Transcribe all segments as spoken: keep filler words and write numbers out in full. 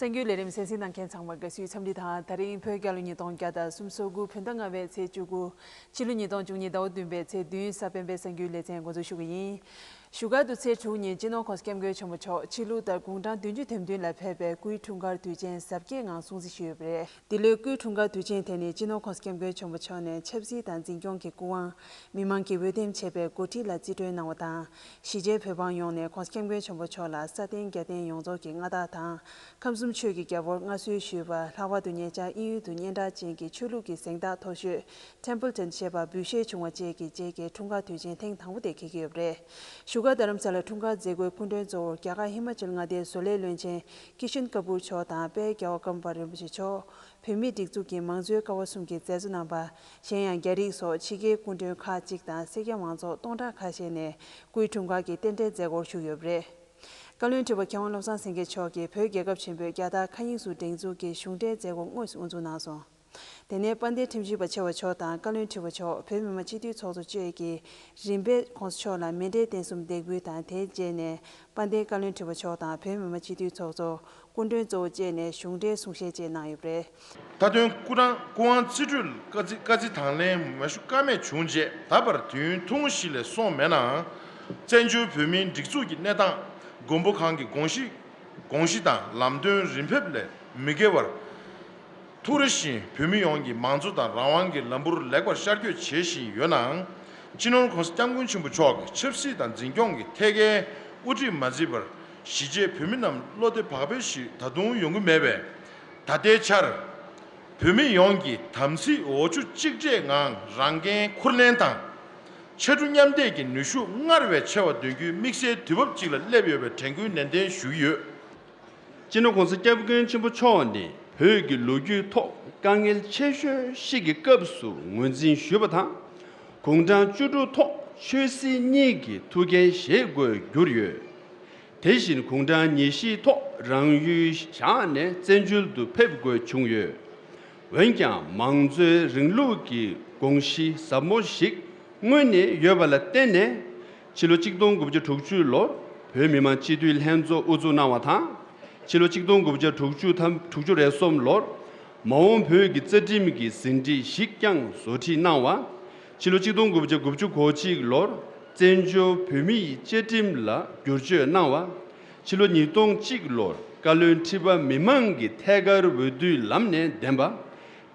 གསར་འགྱུར་ལས་རིམ་གསན་གཟིགས་གནང་མཁན་ཚང་མར་དགའ་བསུའི་འཚམས་འདྲི་དང་། ད་རིང་བོད་རྒྱལ་ལོ་ཉིས་སྟོང་བརྒྱ་དང་སུམ་ཅུ་སོ་དགུ་བོད་ཟླ་ལྔ་པའི་ཚེས་བཅུ་དགུ། ཕྱི་ལོ་ཉིས་སྟོང་བཅུ་གཉིས་ཟླ་བ་བདུན་པའི་ཚེས་བདུན་གཟའ་སྤེན་པའི་གསར་འགྱུར་ལེ་ཚན་འགོ་འཛུགས་ཞུ་གི་ཡིན། བཞུགས་སྒར་དུ་ཚེས་དྲུག་ཉིན་སྤྱི་ནོར་༸གོང་ས་༸སྐྱབས་མགོན་ཆེན་པོ་མཆོག་ཕྱི་ལུགས་ལྟར་དགུང་གྲངས་བདུན་ཅུ་དོན་བདུན་ལ་ཕེབས་པའི་སྐུའི་འཁྲུངས་སྐར་དུས་ཆེན་གཟབ་རྒྱས་ངང་སྲུང་བརྩི་ཞུས་ཡོད་པ་རེད། འདི་ལོའི་སྐུའི་འཁྲུངས་སྐར་དུས་ཆེན་དེ་ནི་སྤྱི་ནོར་༸གོང་ས་༸སྐྱབས་མགོན་ཆེན་པོ་མཆོག་ནས་ཆབ་སྲིད་དང་འཛིན་སྐྱོང་གི་སྐུ་དབང་། མི་མང་གིས་འོས་འདེམས་བྱས་པའི་འགོ་ཁྲིད་ལ་རྩིས་སྤྲོད་གནང་བ་དང་། གཞིས་བྱེས་བོད་འབངས་ཡོངས་ནས་༸གོང་ས་༸སྐྱབས་མགོན་ཆེན་པོ་མཆོག་ལ་ས་སྟེང་རྒྱལ་བསྟན་ཡོངས་རྫོགས་ཀྱི་མངའ་བདག་དང་། ཁམས་གསུམ་ཆོས་ཀྱི་རྒྱལ་པོར་མངའ་གསོལ་ཞུས་པ། ལྷག་པར་དུ་ཉེ་ཆར་དབྱིན་ཡུལ་དུ་སྙན་གྲགས་ཅན་གྱི་ཆོས་ལུགས་ཀྱི་གཟེངས་རྟགས་མཐོ་ཤོས་Templeton ཞེས་པ་འབུལ་བཞེས་བྱུང་བ་བཅས་ཀྱི་རྗེས་ཀྱི་འཁྲུངས་སྐར་དུས་ཆེན་ཐེངས་དང་པོ་དེ་འཁེལ་གྱི་ཡོད་པ་རེད། བཞུགས་སྒར་རྡ་རམ་ས་ལར་འཁྲུངས་སྐར་མཛད་སྒོའི་སྐུ་མགྲོན་གཙོ་བོར་རྒྱ་གར་ཧི་མ་ཅལ་མངའ་སྡེའི་བཟོ་ལས་བློན་ཆེན་ཀི་ཤན་ཀ་པུར་མཆོག་དང་དཔལ་རྒྱལ་བ་ཀརྨ་པ་རིན་པོ་ཆེ་མཆོག་བོད་མིའི་སྒྲིག་འཛུགས་ཀྱི་མང་གཙོའི་ཀ་བ་གསུམ་གྱི་མཛད་གཙོ་རྣམ་པ། གཞན་ཡང་རྒྱ་རིགས་སོགས་ཕྱི་རྒྱལ་སྐུ་མགྲོན་ཁག་ཅིག་དང་སེར་སྐྱ་མང་ཚོགས་སྟོང་ཕྲག་ཁ་ཤས་ནས་སྐུའི་འཁྲུངས་སྐར་གྱི་རྟེན་འབྲེལ་མཛད་སྒོར་ཞུགས་ཡོད་པ་རེད། བཀའ་བློན་ཁྲི་པ་མཁས་དབང་བློ་བཟང་སེང་གེ་མཆོག་གིས་བོད་རྒྱལ་ཁབ་ཆེན་པོའི་རྒྱལ་དར་མཁའ་དབྱིངས་སུ་སྒྲེང་འཛུགས་ཀྱི་གཞུང་འབྲེལ་མཛད་སྒོ་དངོས་སུ་དབུ་འཛུགས་གནང་སོང་། དེ་ནས་དཔལ་ལྡན་ཁྲིམས་ཞིབ་པ་ཆེ་བ་མཆོག་དང་བཀའ་བློན་ཁྲི་པ་མཆོག་བོད་མི་མང་སྤྱི་འཐུས་ཚོགས་གཙོ་བཅས་ཀྱིས་རིམ་པས་༸གོང་ས་མཆོག་ལ་མཎྜལ་རྟེན་གསུམ་འདེགས་འབུལ་དང་། དེའི་རྗེས་ནས་དཔལ་ལྡན་བཀའ་བློན་ཁྲི་པ་མཆོག་དང་བོད་མི་མང་སྤྱི་འཐུས་ཚོགས་གཙོ། སྐུ་མགྲོན་གཙོ་བོ་བཅས་ནས་གཞུང་འབྲེལ་གསུང་བཤད་བཅས་གནང་ཡོད་པ་རེད། མཐའ་དོན་སྐུ་དྲང་སྐུ་དབང་རྩིས་སྤྲོད་བཀའ་རྩི་བཀའ་རྩི་དང་ལེན་མ་ཞུ་ཀ་མེད་བྱུང་རྗེས། ད་བར་དུས་ཡུན་ཐུང་ངུ་ཞིག་ལས་སོང་མེད་ནའང་། བཙན་བྱོལ་བོད་མིའི་སྒྲིག་འཛུགས་ཀྱི་གནས་སྟངས། མགོན་པོ་གང་གི་དགོངས་གཞི། དགོངས་གཞི་དང་ལམ་སྟོན་རིམ་ཕེབས་ལས་མི་བརྒལ་བར། ཐུགས་རེ་བཞིན་བོད་མི་ཡོངས་ཀྱི་མང་གཙོ་དང་རང་དབང་གི་ལམ་བུར་ལེགས་པར་ཤར་བསྐྱོད་བྱེད་བཞིན་ཡོད་ནའང་། སྤྱི་ནོར་༸གོང་ས་༸སྐྱབས་མགོན་ཆེན་པོ་མཆོག་གི་ཆབ་སྲིད་དང་འཛིན་སྐྱོང་གི་ཐད་ཀའི་དབུ་ཁྲིད་མ་བརྩིས་པར། གཞིས་བྱེས་བོད་མི་རྣམས་བློ་བདེ་བག་ཕེབས་ཤིག་ད་དུང་ཡོང་གི་མེད་པས། ད་ལྟའི་ཆར་བོད་མི་ཡོངས་ཀྱི་དམ་ཚིག་འོ་ཆུ་གཅིག་སྒྲིལ་ངང་རང་འགན་འཁུར་ལེན་དང་། ཕྱར་གྲུ་མཉམ་འདེགས་ཀྱི་ནུས་ཤུགས་སྔར་བས་ཆེ་བ་འདོན་རྒྱུའི་དམིགས་བསལ་དུས་བབ་ཅིག་ལ་སླེབས་ཡོད་པའི་དྲན་སྐུལ་ནན་ཏན་ཞུ་གི་ཡོད། སྤྱི་ནོར་༸གོང་ས་༸སྐྱབས་མགོན་ཆེན་པོ་མཆོག་ནི་བོད་ཀྱི་ལོ་རྒྱུས་ཐོག་དཀའ་ངལ་ཆེ་ཤོས་ཤིག་གི་སྐབས་སུ་ངོས་འཛིན་ཞུས་པ་དང་། དགུང་གྲངས་བཅུ་དྲུག་ཐོག་ཆོས་སྲིད་གཉིས་ཀྱི་ཐུགས་འགན་བཞེས་དགོས་གྱུར་ཡོད། དེ་བཞིན་དགུང་གྲངས་ཉེར་བཞིའི་ཐོག་རང་ཡུལ་བཞག་ནས་བཙན་བྱོལ་དུ་ཕེབས་དགོས་བྱུང་ཡོད། འོན་ཀྱང་མང་གཙོའི་རིང་ལུགས་ཀྱི་དགོངས་གཞི་ཟབ་མོ་ཞིག་མངོན་ནས་ཡོད་པ་ལ་བརྟེན་ནས། ཕྱི་ལོ་གཅིག་སྟོང་དགུ་བརྒྱ་དྲུག་ཅུ་ལོར་བོད་མི་མང་སྤྱི་འཐུས་ལྷན་ཚོགས་དབུ་འཛུགས་གནང་བ་དང་། ཕྱི་ལོ་གཅིག་སྟོང་དགུ་བརྒྱ་དྲུག་ཅུ་ཐམ་དྲུག་ཅུ་རེ་གསུམ་ལོར་མ་འོངས་བོད་ཀྱི་རྩ་ཁྲིམས་ཀྱི་ཟིན་བྲིས་ཤིག་ཀྱང་བཟོ་ཁྲིད་གནང་བ། ཕྱི་ལོ་གཅིག་སྟོང་དགུ་བརྒྱ་དགུ་བཅུ་གོ་གཅིག་ལོར་བཙན་བྱོལ་བོད་མིའི་བཅའ་ཁྲིམས་ལ་བསྒྱུར་བཅོས་གནང་བ། ཕྱི་ལོ་ཉིས་སྟོང་གཅིག་ལོར་བཀའ་བློན་ཁྲི་པ་མི་མང་གི་ཐད་ཀར་འོས་བསྡུའི་ལམ་ནས་འདེམས་པ།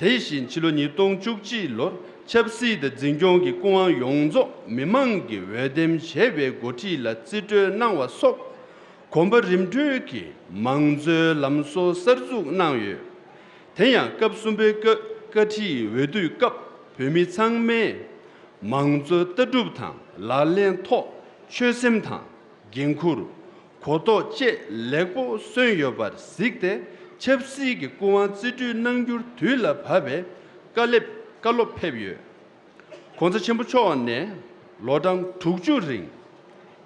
དེ་བཞིན་ཕྱི་ལོ་ཉིས་སྟོང་བཅུ་གཅིག་ལོར་ཆབ་སྲིད་དང་འཛིན་སྐྱོང་གི་སྐུ་དབང་ཡོངས་རྫོགས་མི་མང་གིས་འོས་འདེམས་བྱས་པའི་འགོ་ཁྲིད་ལ་རྩིས་སྤྲོད་གནང་བ་སོགས། གོམ་པ་རིམ་བགྲོད་ཀྱིས་མང་གཙོའི་ལམ་སྲོལ་གསར་འཛུགས་གནང་ཡོད། དེ་ཡང་སྐབས་གསུམ་པའི་བཀའ་བཀའ་ཁྲིའི་འོས་བསྡུའི་སྐབས་བོད་མི་ཚང་མས་མང་གཙོ་ལྟ་གྲུབ་དང་ལག་ལེན་ཐོག་ཆོད་སེམས་དང་། འགན་འཁུར། གོ་རྟོགས་བཅས་ལེགས་པོ་སོན་ཡོད་པར་གཟིགས་ཏེ། ཆབ་སྲིད་ཀྱི་སྐུ་དབང་རྩིས་སྤྲོད་གནང་རྒྱུར་དུས་ལ་བབ་པའི་བཀའ་སླེབས་བཀའ་སློབ་ཕེབས་ཡོད། ༸གོང་ས་ཆེན་པོ་མཆོག་ནས་ལོ་གྲངས་དྲུག་ཅུ་རིང་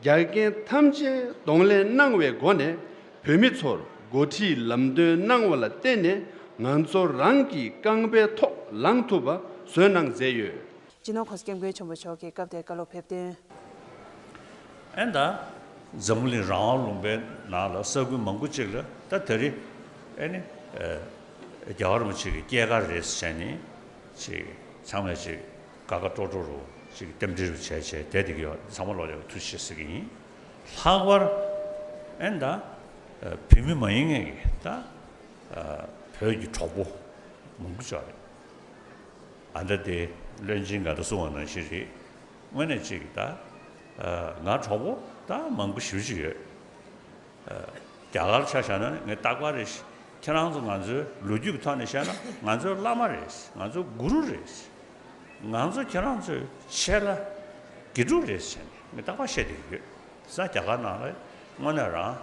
རྒྱལ་ཁན་ཐམས་ཅད་གདོང་ལེན་གནང་བའི་སྒོ་ནས་བོད་མི་ཚོར་འགོ་ཁྲིད་ལམ་སྟོན་གནང་བ་ལ་བརྟེན་ནས་ང་ཚོ་རང་གི་རྐང་པའི་ཐོག་ལངས་ཐུབ་པ་བཟོས་གནང་མཛད་ཡོད། སྤྱི་ནོར་༸གོང་ས་༸སྐྱབས་མགོན་ཆེན་པོ་མཆོག་གིས་སྐབས་དེར་བཀའ་སློབ་ཕེབས་དོན། ཨེ་ད། འཛམ་བུ་གླིང་རང་དབང་ལུང་པའི་ནང་ལ་ས་ཁུལ་མང་པོ་ཅིག་ལ་ད་དེ་རིང་ཨེ་ནི་ཨེ་རྒྱལ་བ་རིན་པོ་ཆེ་གི་སྐྱེས་སྐར་རེད་ཟེར་ནས་ཅིག་ཚང་མས་ཅིག་དགའ་དགའ་སྤྲོ་སྤྲོ་རུ་ཅིག་རྟེན་འབྲེལ་རུ་བྱས་བྱས་བསྡད་བསྡད་ཀྱི་ཡོད། ཚང་མ་ལོག་ལ་ཐུགས་རྗེ་ཆེ་ཟེར་གྱི་ཡིན། ལྷག་པར་ཨེ་ད་བོད་མི་མ་ཡིན་མཁན་གྱི་ད་བོད་ཀྱི་གྲོགས་པོ་མང་པོ་ཅིག་རེད། ཨ་ད་དེ་བློན་ཆེན་ག་ད་གསུང་བ་ནང་བཞིན་རེད། དངོས་གནས་ཅིག་ད་ང་གྲོགས་པོ་ད་མང་པོ་ཞེ་པོ་ཅིག་ཡོད། རྒྱ་གར་ཆ་བཞག་ན་ངས་རྟག་པར་རེད། ཁྱེད་རང་ཚོ་ང་ཚོའི་ལོ་རྒྱུས་ཀྱི་ཐོག་ནས་བཤད་ན་ང་ཚོའི་བླ་མ་རེད། ང་ཚོའི་གུ་རུ་རེད། ང་ཚོ་ཁྱེད་རང་ཚོའི་ཆེ་ལ་དགེ་ཕྲུག་རེད་ཟེར་ནས་ངས་རྟག་པར་བཤད་བསྡད་ཀྱི་ཡོད། ས་རྒྱ་གར་ནང་ལ་དངོས་གནས་རང་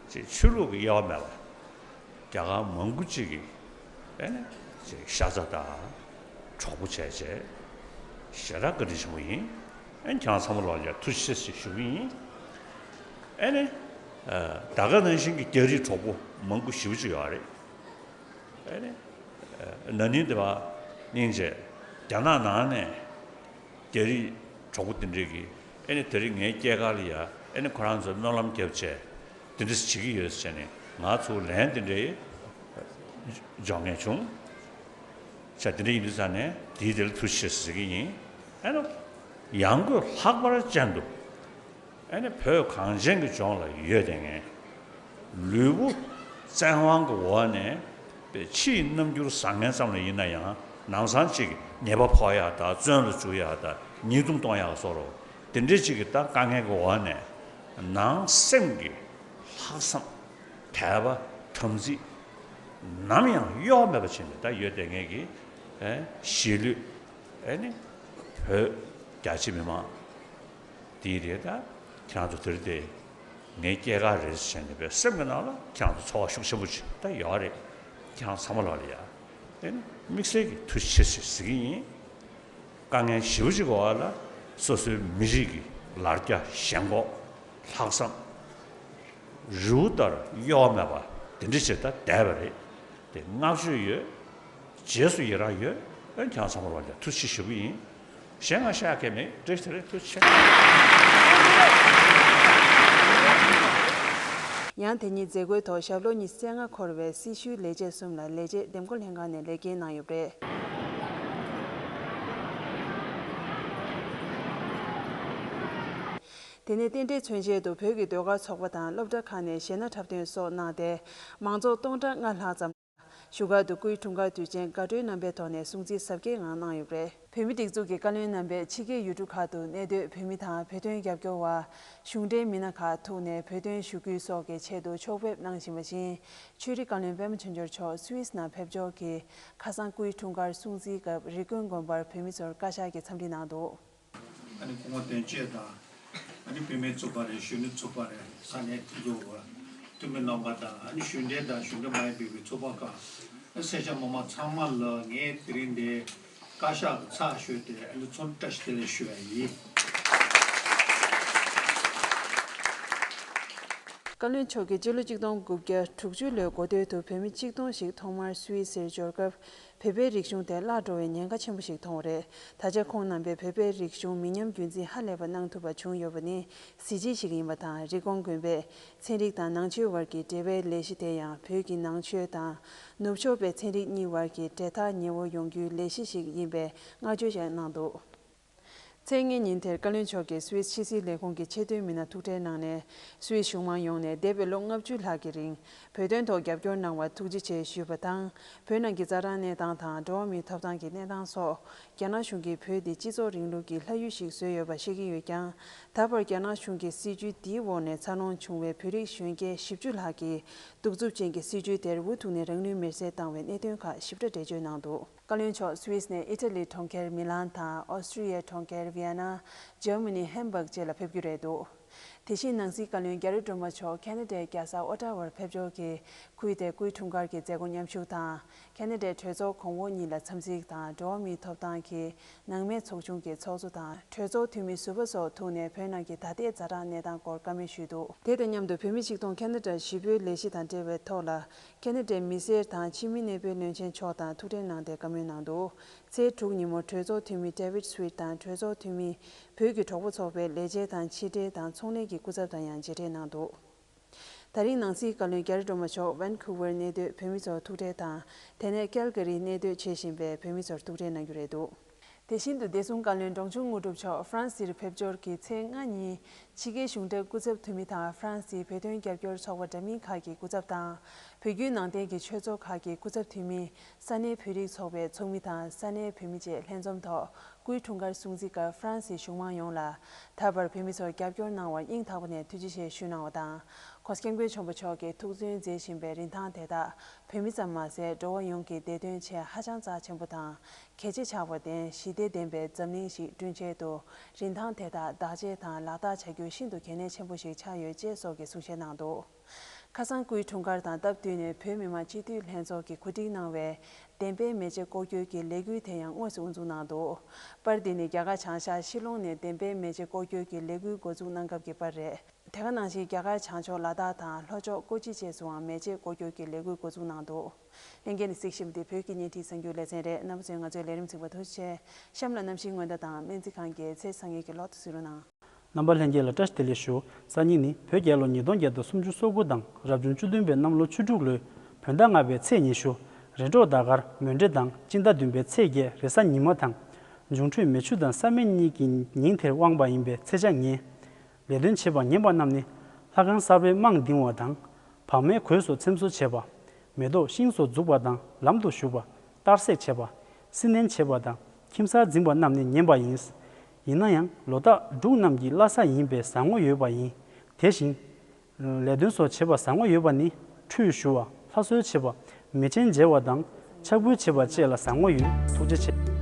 ཅིག་ཆོས་ལུགས་ཀྱི་དབྱེ་བ་མེད་པ། རྒྱ་གར་མང་པོ་ཅིག་གིས་ཨེ་ནི་ཅིག་ཤ་ཚ་དང་གྲོགས་པོ་བྱས་བྱས་ཞེ་དྲག་བཀའ་དྲིན་ཆེན་པོ་ཡིན། ཨེ་ཁྱེད་རང་ཚང་མ་ལོག་ལ་ཐུགས་རྗེ་ཆེ་ཞེས་ཞུ་གི་ཡིན། ཨེ་ནི་ད་ག་ནང་བཞིན་གྱི་རྒྱ་རིགས་གྲོགས་པོ་མང་པོ་ཞེ་པོ་ཅིག་ཡོད་རེད། ཨེ་ནི་ན་ནིང་དེ་བ་སྙིང་རྗེ་རྒྱ་ནག་ནང་ནས། རྒྱ་རིགས་གྲོགས་པོ་དེ་འདྲས་ཀྱིས་ཨེ་ནི་དེ་རིང་ངའི་སྐྱེས་སྐར་ལ་ཡ་ཨེ་ནི་ཁོ་རང་ཚོས་སྨོན་ལམ་བརྒྱབ་བྱས་དེ་འདྲས་བྱེད་ཀྱི་ཡོད་ཟེར་ནས་ང་ཚོ་ལན་དེ་འདྲས་ འཇོག་མཁན་བྱུང་། ཆ་དེ་འདྲ་ཡིན་དུས་ཙང་ནས་དེའི་དེ་ལ་ཐུགས་རྗེ་ཆེ་ཟེར་གྱི་ཡིན། ཨེ་ནོ། ཡང་སྒོས་ལྷག་པར་ཅན་དུ། ཨེ་ནི་བོད་གངས་ཅན་གྱི་ལྗོངས་ལ་ཡོད་བསྡད་མཁན། ལུས་པོ་བཙན་དབང་གི་འོག་ནས་པའི་ཕྱིའི་རྣམ་འགྱུར་བཟང་ངན་ཙམ་ལ་ཡིན་ན་ཡང་ལམ་སང་ཅིག་ཉེས་པ་ཕོག་ཡག་དང་བཙོན་ལ་འཇུག་ཡག་དང་ཉེས་རྡུང་གཏོང་ཡག་སོགས་རོ། དེ་འདྲའི་ཅིག་གི་ད་དཀའ་ངལ་གྱི་འོག་ནས་ནང་སེམས་ཀྱི་ལྷག་བསམ། དད་པ། དམ་ཚིག་ནམ་ཡང་གཡོ་བ་མེད་པ་བྱས་ནས་ད་ཡོད་བསྡད་མཁན་གྱི་ཨེ་གཞིས་ལུས་ཨེ་ནི་བོད་རྒྱ་ཆེ་མི་མང་དེའི་རེད། ད་ཁྱེད་རང་ཚོ་དེར་དེ་ངའི་སྐྱེས་སྐར་རེད་ཟེར་ནས་པའི་སེམས་ཀྱི་ནང་ལ་ཁྱེད་རང་ཚོ་ཚོར་བ་ཤུགས་ཆེན་པོ་ཅིག་ད་ཡོད་རེད། ཁྱེད་རང་ཚང་མ་ལ་ལ་ཡ་ཨེ་ནི་དམིགས་བསལ་གྱི་ཐུགས་རྗེ་ཆེ་ཟེར་གྱི་ཡིན། དཀའ་ངལ་ཞེ་པོ་ཅིག་གི་འོག་ལ་སོ་སོའི་མི་རིགས་ཀྱི་ལར་རྒྱ་ཞེན་ཁོག་ལྷག་བསམ། རི་བོ་ལྟར་གཡོ་བ་མེད་པ་དེ་འདྲ་ཞིག་ད་བསྡད་པ་རེད། དེ་བསྔགས་བརྗོད་ཡོད། རྗེས་སུ་ཡི་རང་ཡོད། ཨ་ཁྱེད་རང་ཚང་མ་ལ་ཐུགས་རྗེ་ཆེ་ཞུ་གི་ཡིན། གཞན་ང་བཤད་ཡག་གང་ཡང་མེད། བཀྲ་ཤིས་བདེ་ལེགས། ཐུགས་རྗེ་ཆེ། ཡང་དེ་ཉིན་མཛད་སྒོའི་ཐོག་ཞབས་ལོ་ཉི་ཤུ་རྩ་ལྔ་འཁོར་བའི་སྲི་ཞུའི་ལས་བྱེད་གསུམ་ལ་ལས་བྱེད་འདེམས་བསྐོ་ལྷན་ཁང་ནས་ལེགས་སྐྱེས་གནང་ཡོད་པ་རེད། དེ་ནས་རྟེན་འབྲེལ་མཚོན་ཆེད་དུ་བོད་ཀྱི་ཟློས་གར་ཚོགས་པ་དང་སློབ་གྲྭ་ཁག་ནས་གཞས་སྣ་འཁྲབ་སྟོན་སོགས་གནང་སྟེ། མང་ཚོགས་སྟོང་ཕྲག་ལྔ་ལྷག་ཙམ་བཞུགས་སྒར་དུ་སྐུའི་འཁྲུངས་སྐར་དུས་ཆེན་དགའ་སྤྲོའི་རྣམ་པའི་ཐོག་ནས་སྲུང་བརྩིའི་གཟབ་རྒྱས་ངང་གནང་ཡོད་པ་རེད། བོད་མིའི་སྒྲིག་འཛུགས་ཀྱི་བཀའ་བློན་རྣམ་པས་ཕྱི་རྒྱལ་ཡུལ་གྲུ་ཁག་ཏུ་གནས་སྡོད་བོད་མི་དང་བོད་དོན་རྒྱབ་སྐྱོར་བ། གཞུང་འབྲེལ་མི་སྣ་ཁག་ཐུག་ནས་བོད་དོན་ཞུ་སྐུལ་སོགས་ཀྱི་ཆེད་དུ་ཕྱོགས་ཕེབས་གནང་བཞིན་པ་བཞིན། ཆོས་རིག་བཀའ་བློན་པད་མ་ཆོས་འབྱོར་མཆོག་སུད་སི་ནང་ཕེབས་འབྱོར་གྱིས་ཁ་སང་སྐུའི་འཁྲུངས་སྐར་སྲུང་བརྩིའི་སྐབས་རི་ཀོན་དགོན་པར་བོད་མི་ཚོར་བཀའ་ཤག་གིས་འཚམས་འདྲི་གནང་འདུག། ཨ་ནི་སྐུ་ངོ་དོན་གཅོད་དང་། ཨ་ནི་བུད་མེད་ཚོགས་པ་རེད། གཞོན་ནུ་ཚོགས་པ་རེད། ས་གནས་དེ་ཚོ་བ་འཐུས་མི་རྣམ་པ་དང་། ཨ་ནི་གཞུང་འབྲེལ་དང་གཞུང་འབྲེལ་མ་ཡིན་པའི་ཚོགས་པ་ཁག་ཨ་སེར་སྐྱ་མི་མང་ཚང་མ་ལ་ངས་དེ་རིང་འདིར་བཀའ་ཤག་གི་ཚབ་ཞུས་ཏེ་ཨ་ནི་འཚམས་འདྲི་བཀྲ་ཤིས་བདེ་ལེགས་ཞུ་ཡ་ཡིན། བཀའ་བློན་མཆོག་གིས་སྤྱི་ལོ་གཅིག་སྟོང་དགུ་བརྒྱ་དྲུག་ཅུ་ལོའི་འགོ་སྟོད་དུ་བོད་མི་གཅིག་སྟོང་ཞིག་ཐོག་མར་སུད་སིར་འབྱོར་སྐབས། བོད་པའི་རིག་གཞུང་དེ་བརླག་འགྲོ་བའི་ཉེན་ཁ་ཆེན་པོ་ཞིག་མཐོང་བ་རེད། ད་ཆ་ཁོང་རྣམ་པས་བོད་པའི་རིག་གཞུང་མི་ཉམས་རྒྱུན་འཛིན་ཧ་ལས་པ་གནང་ཐུབ་པ་བྱུང་ཡོད་པ་ནི་གཟི་བརྗིད་ཞིག་ཡིན་པ་དང་། རི་ཀོན་དགོན་པས་ཚན་རིག་དང་ནང་ཆོས་བར་གྱི་འབྲེལ་བའི་ལས་གཞི་དེ་ཡང་བོད་ཀྱི་ནང་ཆོས་དང་ནུབ་ཕྱོགས་པའི་ཚན་རིག་གཉིས་བར་གྱི་འབྲེལ་ཐག་ཉེ་བོ་ཡོང་རྒྱུའི་ལས་གཞི་ཞིག་ཡིན་པའི་བསྔགས་བརྗོད་བཅས་གནང་འདུག། ཚེས་ལྔའི་ཉིན་དེར་བཀའ་བློན་མཆོག་གིས་སུད་སི་ཕྱི་སྲིད་ལས་ཁུངས་ཀྱི་ཆེས་མཐོའི་མི་སྣ་ཐུག་འཕྲད་གནང་ནས། སུད་སི་གཞུང་མང་ཡོངས་ནས་འདས་པའི་ལོ་ལྔ་བཅུ་ལྷག་གི་རིང་བོད་དོན་ཐོག་རྒྱབ་སྐྱོར་གནང་བར་ཐུགས་རྗེ་ཆེ་ཞུས་པ་དང་། བོད་ནང་གི་རྩ་ཁྲིམས་གནས་སྟངས་དང་འགྲོ་བ་མིའི་ཐོབ་ཐང་གི་གནས་སྟངས་སོགས། རྒྱ་ནག་གཞུང་གིས་བོད་འདི་སྤྱི་ཚོགས་རིང་ལུགས་ཀྱི་ལྷ་ཡུལ་ཞིག་བཟོས་ཡོད་པ་ཤེས་ཀྱི་ཡོད་ཀྱང་། ད་བར་རྒྱ་ནག་གཞུང་གི་སྲིད་ཇུས་འདིའི་འོག་ནས་འཚར་ལོངས་བྱུང་བའི་བོད་རིགས་གཞོན་སྐྱེས་བཞི་བཅུ་ལྷག་གིས་གདུག་རྩུབ་ཅན་གྱི་སྲིད་ཇུས་དེར་འུ་ཐུག་ནས་རང་ལུས་མེར་སྲེག་བཏང་བའི་གནད་དོན་ཁག་ཞིབ་ཕྲ་འགྲེལ་བརྗོད་གནང་འདུག། བཀའ་བློན་མཆོག་སུད་སི་ནས་ཨི་ཊ་ལི་གྲོང་ཁྱེར་མི་ལན་དང་། ཨོ་སི་ཀྲི་ཡའི་གྲོང་ཁྱེར་ཝི་ཡ་ན། འཇར་མ་ནི་ཧེམ་བྷག་བཅས་ལ་ཕེབས་རྒྱུ་རེད་འདུག། དེ་བཞིན་ནང་སྲིད་བཀའ་བློན་གྷེ་རི་ཀྲུ་མ་མཆོག་ཁེ་ན་ཌའི་རྒྱལ་ས་ཨོ་ཊ་ཝར་ཕེབས་འབྱོར་གྱིས་ཁུལ་དེར་སྐུའི་འཁྲུངས་སྐར་གྱི་མཛད་སྒོ་མཉམ་ཞུགས་དང་། ཁེ་ན་ཌའི་གྲོས་ཚོགས་གོང་འོག་གཉིས་ལ་འཚམས་གཟིགས་དང་། འགྲོ་བ་མིའི་ཐོབ་ཐང་གི་ནང་མའི་ཚོགས་ཆུང་གི་ཚོགས་གཙོ་དང་། གྲོས་ཚོགས་འཐུས་མི་ཟུར་པ་སོགས་ཐུག་ནས་བོད་ནང་གི་ད་ལྟའི་ཛ་དྲག་གནས་སྟངས་སྐོར་བཀའ་མོལ་ཞུས་འདུག། དེ་དང་མཉམ་དུ་བོད་མི་ཆིག་སྟོང་ཁེ་ན་ཌར་གཞིས་སྤོའི་ལས་གཞི་དང་འབྲེལ་བའི་ཐོག་ལ། ཁེ་ན་ཌའི་མི་སེར་དང་ཕྱི་མི་གནས་སྤོའི་བློན་ཆེན་མཆོག་དང་ཐུག་འཕྲད་གནང་སྟེ་བཀའ་མོལ་གནང་འདུག། ཚེས་དྲུག་ཉིན་མོ་གྲོས་ཚོགས་འཐུས་མི་ཌེ་ཝིད་སུ་ཝིད་དང་གྲོས་ཚོགས་འཐུས་མི་བོད་ཀྱི་གྲོགས་པོ་ཚོགས་པའི་ལས་བྱེད་དང་ཕྱི་འབྲེལ་དང་ཚོང་ལས་ཀྱི་སྐུ་ཚབ་དང་ཡང་མཇལ་འཕྲད་གནང་འདུག། ད་རིང་ནང་སྲིད་བཀའ་བློན་གྷེ་རི་ཀྲུ་མ་མཆོག་ཝན་ཁུ་ཝར་གནས་སྡོད་བོད་མི་ཚོར་ཐུག་འཕྲད་དང་། དེ་ནས་ཀལ་ག་རིར་གནས་སྡོད་བྱེད་བཞིན་པའི་བོད་མི་ཚོར་ཐུག་འཕྲད་གནང་རྒྱུ་རེད་འདུག། དེ་བཞིན་དུ་བདེ་སྲུང་བཀའ་བློན་འབྲོང་ཆུང་དངོས་གྲུབ་མཆོག་ཧྥ་རན་སིར་ཕེབས་འབྱོར་གྱིས་ཚེས་ལྔ་ཉིན་ཕྱི་རྒྱལ་གཞུང་འབྲེལ་སྐུ་ཚབ་འཐུས་མི་དང་ཧྥ་རན་སིའི་བོད་དོན་རྒྱབ་སྐྱོར་ཚོགས་པ་འདྲ་མིན་ཁག་གི་སྐུ་ཚབ་དང་། བོད་བརྒྱུད་ནང་བསྟན་གྱི་ཆོས་ཚོགས་ཁག་གི་སྐུ་ཚབ་འཐུས་མི། ས་གནས་བོད་རིགས་ཚོགས་པའི་ཚོགས་མི་དང་ས་གནས་བོད་མི་བཅས་ལྷན་འཛོམས་ཐོག་སྐུའི་འཁྲུངས་སྐར་སྲུང་བརྩི་སྐབས་ཧྥ་རན་སིའི་གཞུང་མང་ཡོངས་ལ་ད་བར་བོད་མི་ཚོར་རྒྱབ་སྐྱོར་གནང་བར་སྙིང་ཐག་པ་ནས་ཐུགས་རྗེ་ཆེ་ཞུ་གནང་བ་དང་། གོང་ས་སྐྱབས་མགོན་ཆེན་པོ་མཆོག་གིས་ཐུགས་བརྩོན་མཛད་བཞིན་པའི་རིན་ཐང་དེ་དག་བོད་མི་ཙམ་མ་ཟད་འགྲོ་བ་ཡོངས་ཀྱི་བདེ་དོན་ཆེད་ཧ་ཅང་རྩ་ཆེན་པོ་དང་གལ་ཆེ་ཆགས་པར་བརྟེན་ཞི་བདེ་ལྡན་པའི་འཛམ་གླིང་ཞིག་བསྐྲུན་ཆེད་དུ་རིན་ཐང་དེ་དག་བདག་གཅེས་དང་ལག་བསྟར་བྱ་རྒྱུ་ཤིན་ཏུ་གལ་གནད་ཆེན་པོ་ཞིག་ཆགས་ཡོད་ཅེས་སོགས་ཀྱི་གསུང་བཤད་གནང་འདུག། ཁ་སང་སྐུའི་འཁྲུངས་སྐར་དང་སྟབས་བསྟུན་ནས་བོད་མི་མང་སྤྱི་འཐུས་ལྷན་ཚོགས་ཀྱིས་གོ་སྒྲིག་གནང་བའི་བདེན་པའི་མེ་ལྕེ་སྐོར་སྐྱོད་ཀྱི་ལས་འགུལ་དེ་ཡང་དངོས་སུ་དབུ་འཛུགས་གནང་འདུག། པར་འདི་ནི་རྒྱ་གར་བྱང་ཤར་ཤི་ལོང་ནས་བདེན་པའི་མེ་ལྕེ་སྐོར་སྐྱོད་ཀྱི་ལས་འགུལ་འགོ་འཛུགས་གནང་སྐབས་ཀྱི་པར་རེད། དེ་ག་ནང་བཞིན་རྒྱ་གར་བྱང་ཕྱོགས་ལ་དྭགས་དང་ལྷོ་ཕྱོགས་ཀོ་ཅི་བཅས་སུའང་མེ་ལྕེ་སྐོར་སྐྱོད་ཀྱི་ལས་འགུལ་འགོ་འཛུགས་གནང་འདུག། ལྷན་རྒྱས་ནས་གཟིགས་བཞིན་པ་འདི་བོད་ཀྱི་བརྙན་འཕྲིན་གསར་འགྱུར་ལེ་ཚན་རེད། རྣམ་པ་ཚོས་ང་ཚོའི་ལས་རིམ་གཟིགས་པར་ཐུགས་རྗེ་ཆེ། གཤམ་ལ་གནམ་གཤིས་སྔོན་བརྡ་དང་སྨན་རྩིས་ཁང་གི་ཚེས་སང་ཉིན་གྱི་ལོ་ཐོ་གཟིགས་རོགས་གནང་། རྣམ་པ་ལྷན་རྒྱས་ལ་བཀྲ་ཤིས་བདེ་ལེགས་ཞུ། སང་ཉིན་ནི་བོད་རྒྱལ་ལོ་ཉིས་སྟོང་བརྒྱ་དང་སུམ་ཅུ་སོ་དགུ་དང་རབ་བྱུང་བཅུ་བདུན་པའི་གནམ་ལོ་ཆུ་འབྲུག་ལོའི་བོད་ཟླ་ལྔ་པའི་ཚེས་ཉི་ཤུ། རེས་འགྲོགས་ཟླ་སྐར་མོན་གྲེ་དང་སྤྱི་ཟླ་བདུན་པའི་ཚེས་བརྒྱད་རེས་གཟའ་ཉི་མ་དང་། འབྱུང་འཕྲོད་མེ་ཆུ་དང་ས་སྨད་གཉིས་ཀྱི་ཉིན་དེར་དབང་བ་ཡིན་པས་ཚེས་ཆ་ངན། ལས་དོན་བྱེད་པ་ངན་པ་རྣམས་ནི་ལྷ་ཁང་གསར་པའི་རྨང་བཏིང་བ་དང་། བག་མའི་གོས་སུ་འཚེམ་བཟོ་བྱེད་པ། མེ་ཏོག་ཤིང་སོགས་འཛུགས་པ་དང་ལམ་དུ་ཞུགས་པ། གཏར་སྲེག་བྱེད་པ། སྲི་ནན་བྱེད་པ་དང་ཁྱིམ་གསར་འཛིན་པ་རྣམས་ནི་ངན་པ་ཡིན། ཡིན་ན་ཡང་ལོ་རྟགས་འབྲུག་རྣམས་ཀྱི་བླ་གཟའ་ཡིན་པས་བཟང་ངོ་ཡོད་པ་ཡིན། དེ་བཞིན། ལས་དོན་སོགས་བྱེད་པ་བཟང་ངོ་ཡོད་པ་ནི་ཁྲུས་ཞུ་བ། ལྷ་གསོལ་བྱེད་པ། མེ་ཆེན་མཇལ་བ་དང་ཕྱག་འབུལ་བྱེད་པ་བཅས་ལ་བཟང་ངོ་ཡོད། ཐུགས་རྗེ་ཆེ།